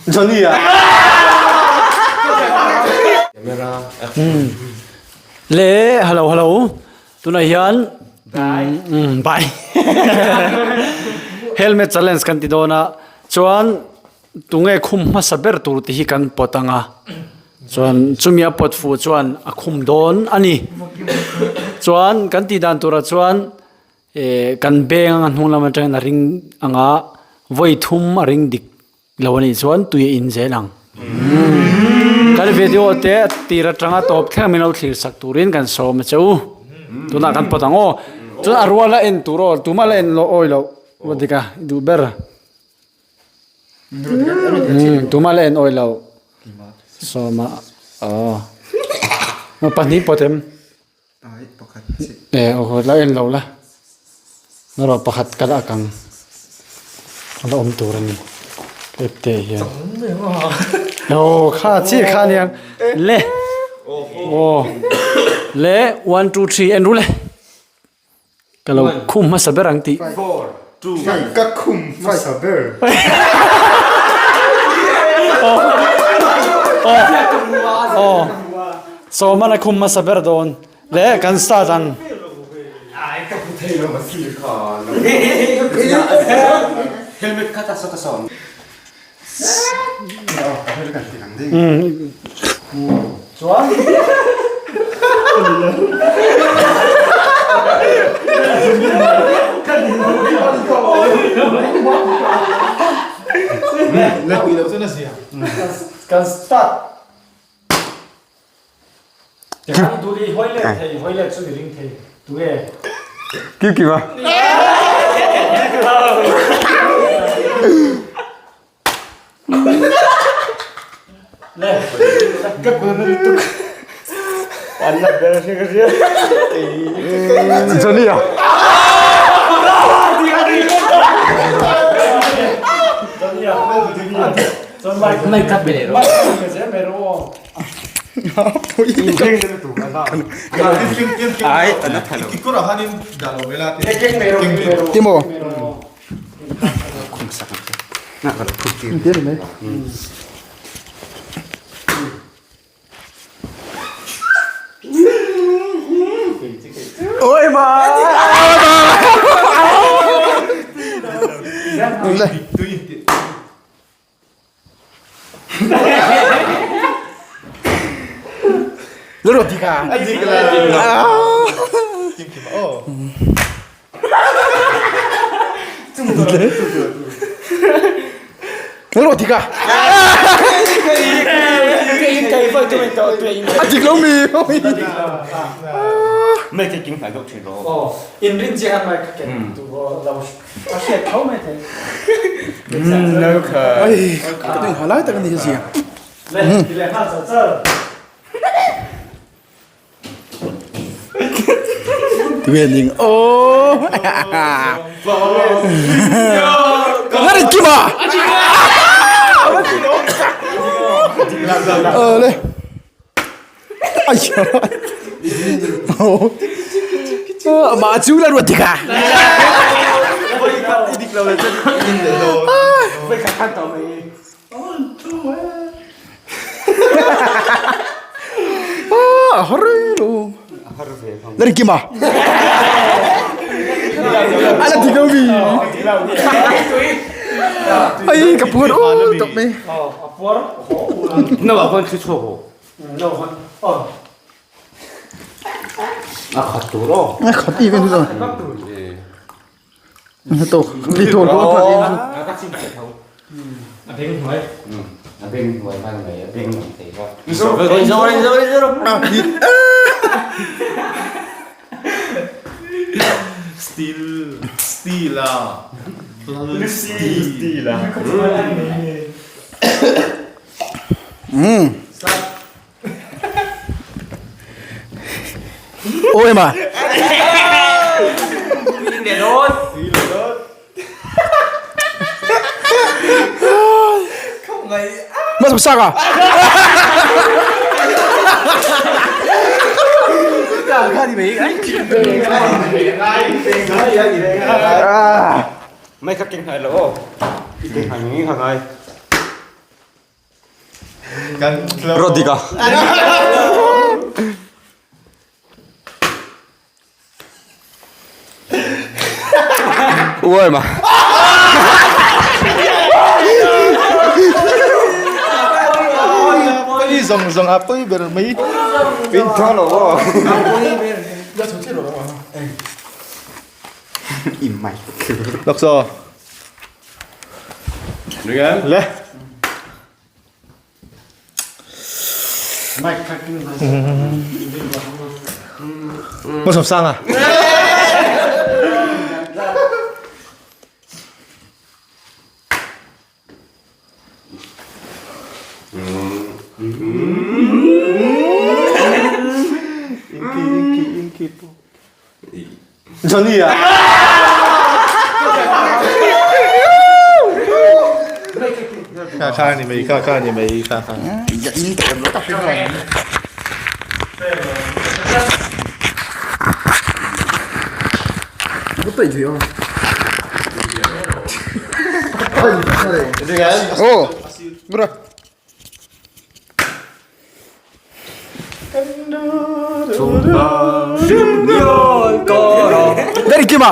Johnny a. Le hello hello tunah hian bye helmet challenge kan ti dawn a chuan tunge khum hmasa ber tur te hi kan pawt ang a chuan chumi a pawt fuh chuan a khum dawn a ni chuan kan tih dan turah chuan. Eh kan beng anga hnung lam atangin a ring anga vawi thum a ring dik lo a nih chuan tui a in zel ang. Kan video te a tir atanga tawp thleng min lo thlir sak turin kan sawm a che u. Tunah kan pawt ang aw. Chuan a rual a en tur aw tumah la en loh awi loh aw dik a i duh ber. Tumah la en awi loh sawma aw. Pahnih pawt em. Eh aw la en lo la erawh pakhat kal ak ang a la awm tur a ni ep te hian aw kha chiah kha nia le aw le one two three en rul e ka lo khum hmasa ber ang tih ka khum hmasa ber aw sawman a khum hmasa ber dawn le kan start ang chuan kan start Kim Kim a Johnny a Timo Ôi mà. A dik lo mi. In rin chiang mai ka ken tu lo a hriat tho mai thei. Ai, ka tin halai tak ani zia. Le, ti le nghal char char. Tuining oh. Ngari kima. Ờ le. Ai. Mà chú là ruột thịt à? A har lo. Lari kima. Ala ti ko mi. Ai ka puar o tok me. Na wa kon thli chuak o. A khat tur o. A khat i kan tu. Na to li to lo pa in. A beng hnuai. A beng hnuai man mai a beng lam thei kha. Steel steel a. Steel a. Ôi mà. Mà làm sao à? Mai kha keng hai lo. Keng hai ngi kha ngai. Rodika. Uai ma. Pui zawng zawng a pui ber mai. Pin tha lo aw. Lok so. Le. Hmasawm sang a. Johnny a. Kha kha ni mai kha kha ni mai kha kha. Oh, bro. Dari kima.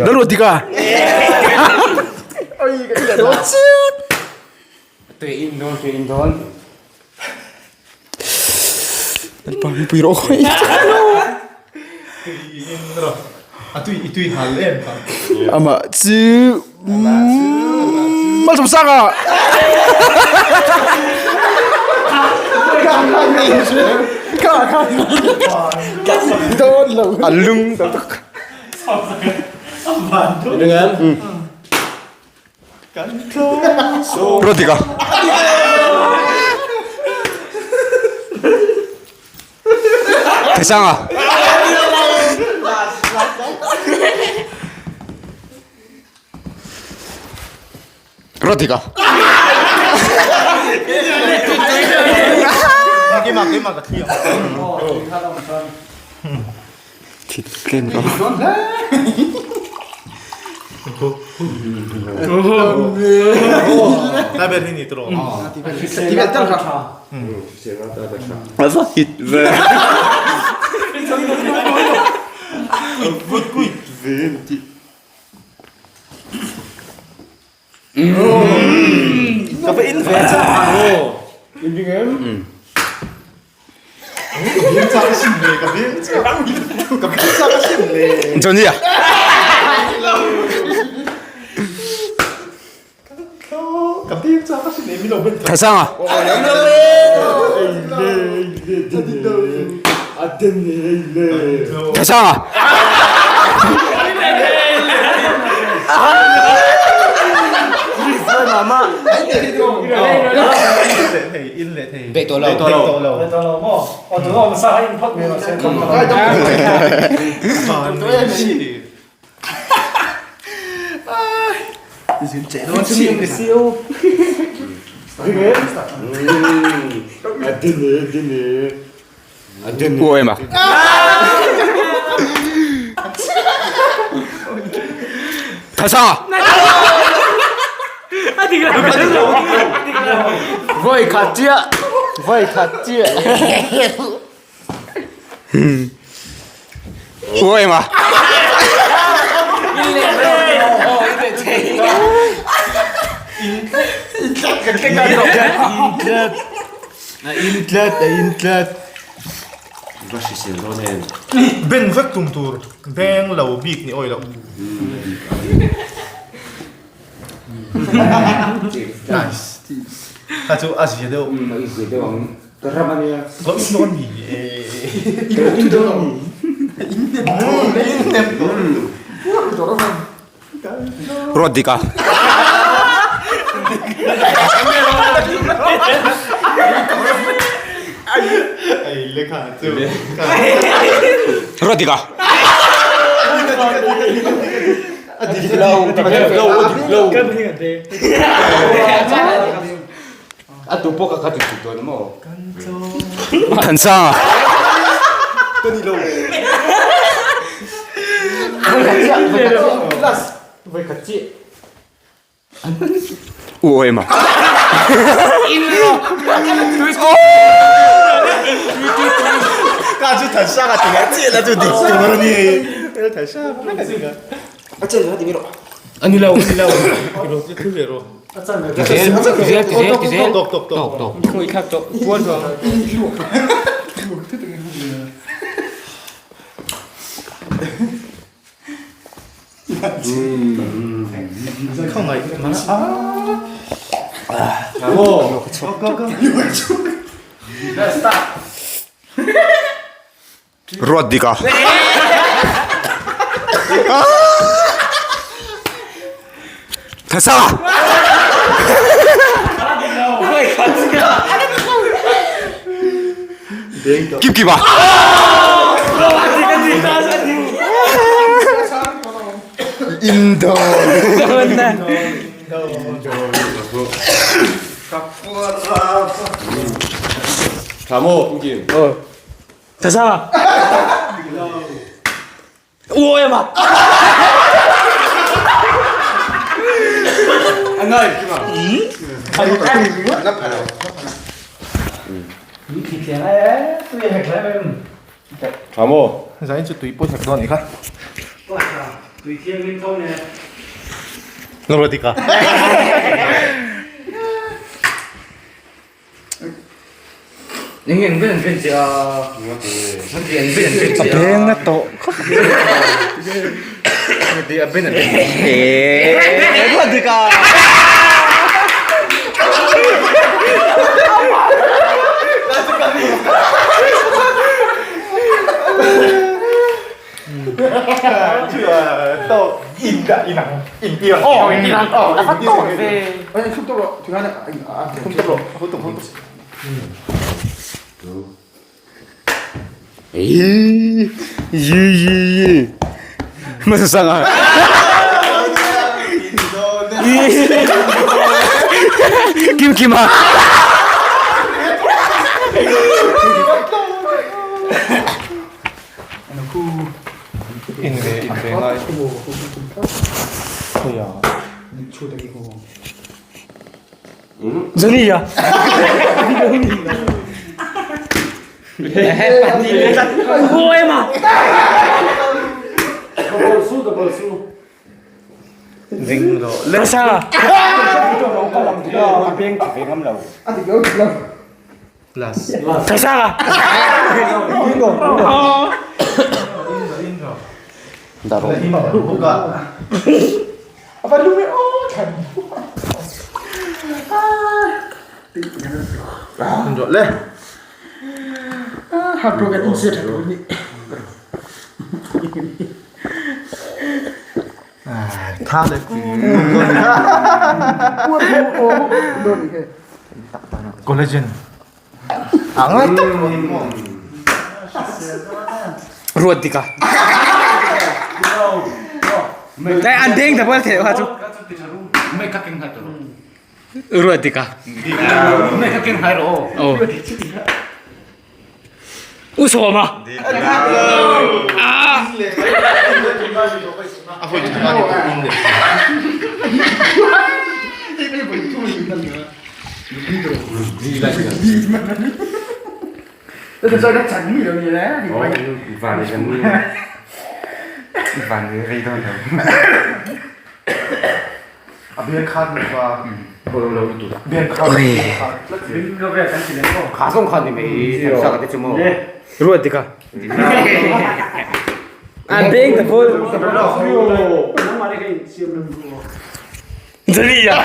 Daru tika. Pui ro khoi. Ama chu mal sang a. Ka ka. Don lo. A lung tak. Rodika. Thesanga. Rodika. Ava hit ve. Johnny a. Thasanga. Thasanga. Ua em à? Thasanga. Voi khat chiah. Voi khat chiah. Ua em à? Ben vek tum tur beng lo bik ni awi loh. Nice. Kha chu a zia deuh. Ka in dawn mi e. In dawn mi. In nem tawh. Ruat dik a. Ruat dik a. Thansanga. U ema. Ka chu than sa ka tinga che la chu dik tur ani. Than sa ka tinga. A chen ha tingi ro. Ani lo, ani lo. Ro ti thu ve ro. Zel, zel, zel, zel. Tok tok tok tok. Ngoi khak tok. Tuan ro. Ruat dik a. Thasa! Kim kim a. Indo. Thamo kim. Thasa! U em a. Thamo. Zain chu tui pawh hek dawn anih kha. Tui thianghlim tho nen. Lo dik a. A beng na tawh khawp. Ruat dik a. Yi yi yi. Masasang a. Kim kim a. In ve in ve ngai. Johnny a. U em a. Thasa! Thasa! Collagen. Ruat dik a. Dai an deng da bol the ha chu. Ruat dik a. Oh. U sawm a. A beng khat nu fa. Beng khat. Ruat dik a. An deng da bol. Johnny a.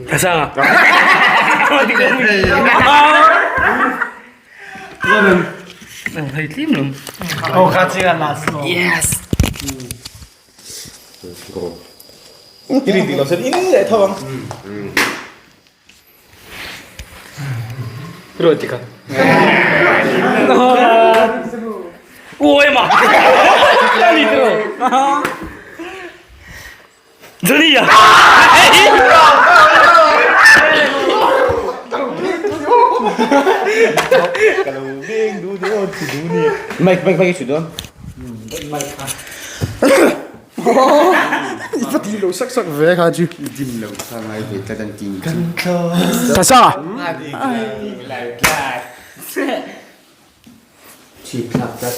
Thasa a. Yes. Irin dik lo sen in leh tho ang. Ruat dik a. Ui mà. Đi rồi. Johnny à. Mike mike mike chu dawn. I va dim lo sak sak ve kha chu. Dim lo kha ngai ve tlat an ti ni chu. Tasa. Chhip thlak tlat.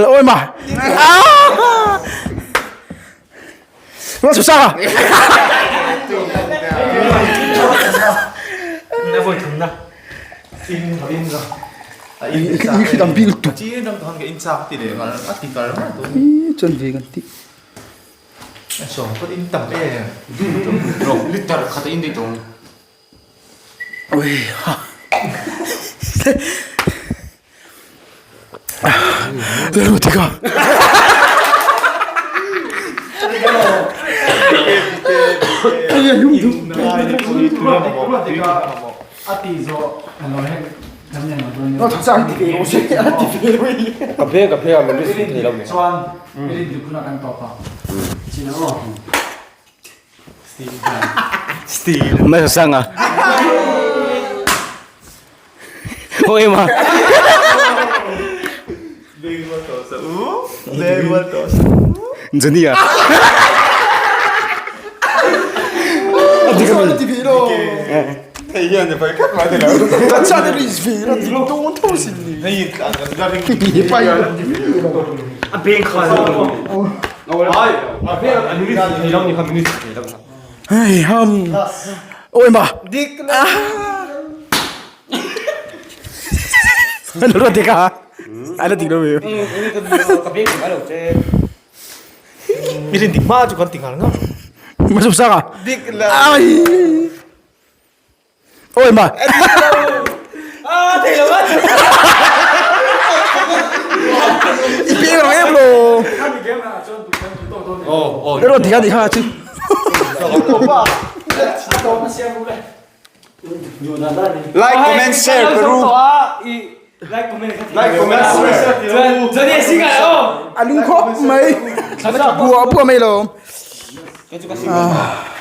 Ôi mà. Nó sao sao à? Khi đam bi tu. Chân về gần tí. Liter khat in dei tawng. Ôi. 내려오디가. Nó thật ra thì cái sẽ thì cái Cà phê cà phê à mình đi thei lo mi. Chuan i rin dik hunah kan tawp a. Chin ang aw. Mai sang a. Oi ma. Jania. Hei ham. Ôi mà. Nó ruột thiệt à? Ai là thiệt đâu vậy? Mà sụp sao à? Ai. Ôi mà. I biết rồi em luôn. Nó ruột thiệt à chứ. Like, comment, share, Peru. Like, comment, share. À đúng khóc mày. Bùa bùa mày luôn. À.